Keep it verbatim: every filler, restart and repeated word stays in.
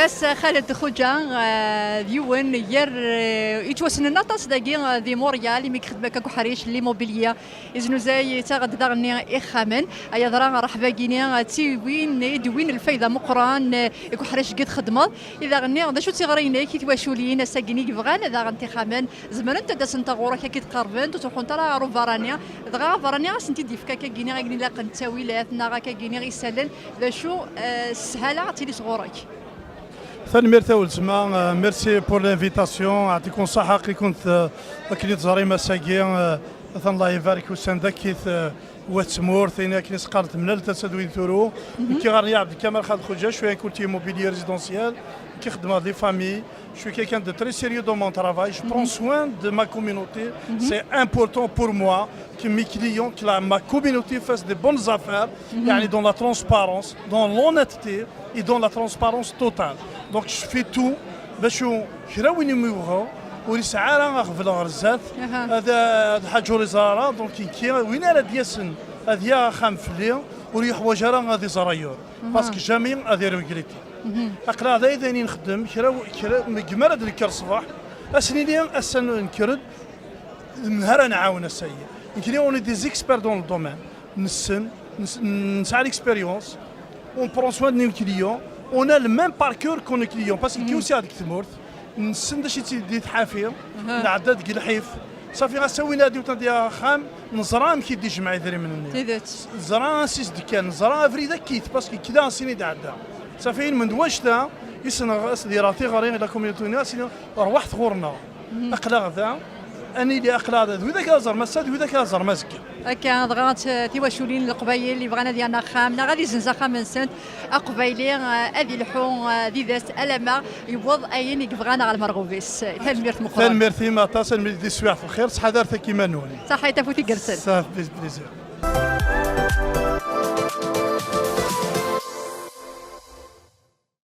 Ass Xaled Xuǧa, eh, d yiwen gar, eh, yettwassnen aṭas dagi, eh, di Montréal, imi yexdem akka deg uḥric, l'immobilier, iznuzay yettaɣ-d daɣen ixxamen. Ay aḍra, rreḥba-gini, eh, d tiwin i d-win lfayda meqqran, eh, deg uḥric i txedmeḍ. I daɣen, d acu d tiɣri-inek i twaculin ass-agi i yebɣan daɣen tixxamen zemrent ad asent ɣur-k, ad k-id-qerbent, ur ttruḥunt ara ɣer uberrani, dɣa aberrani ad asent-id-yefk akka-gini ayen ilaqen ttawilat neɣ akka-gini isallen, d acu, eh, sshala ad tili sɣur-k? Tanemmirt a weltma, eh, merci pour l'invitation, ɛṭikum ṣaḥa, aql-iken, eh, akken i teẓrim ass-agi, eh, atan Allah ibarek, ussan-d akkit, eh, wat tmurt, ayen akken i s-qqaren temlal tasa d win turu. Nekki ɣer-i Ɛebd Kamal Xaled Xuǧa, je suis un courtier immobilier résidentiel, nekki xeddmeɣ di famille, je suis quelqu'un de très sérieux dans mon travail, je prends soin de ma communauté, c'est important pour moi que mes clients, que la, ma communauté fasse de bonnes affaires, يعني dans la transparence, dans l'honnêteté et dans la transparence totale. Donc je fais tout باش كرا وين يبغى ور يسعى راه غفل غرزات. هذا هذا حاجه ور يزارا دونك كي وين راه دياسن هذا يا خام فلي ور يحواج راه غادي زرايور. باسكو جامي غادي ريغريتي. اقلا هذا اذا نخدم كرا كرا كما راه نكر الصباح اسنيني اسن نكرد نهار نعاون السيد. يمكن on est des experts dans le domaine. نسن نس- نسعى l'expérience. On prend soin de nos clients. On a le même parcours que nos clients parce que كي aussi هذيك تمورت نسن داش يتي تحافي نعدى ديك الحيف. صافي غاسوينا هادي وتندي خام نزرا مكي دي جمع يدري من النية. زرا سيس دكان زرا فريدا كيت parce que كذا سيني دعدا. صافي من دواش تا يسن غاس دي راتي غرين لا كوميونيتي سيني روحت غورنا. اقلا غدا اني لي اقلا غدا ذوي ذاك ازر ما ساد ذوي ذاك ازر ما زكي. Akka dɣa, eh, tiwaculin n Leqbayel yebɣan ad yernu axxam neɣ ad yezzenz axxam-nsent aqbayli, eh, ad ilḥu, eh, d-idas alama yewweḍ ayen i yebɣa neɣ lmerɣub-is. Tanemmirt meqqren. Tanemmirt-im aṭas, almi d iswiɛt lxir, ttḥadaret akk iman-nwen. Saḥit afut igersen. Ça fait plaisir.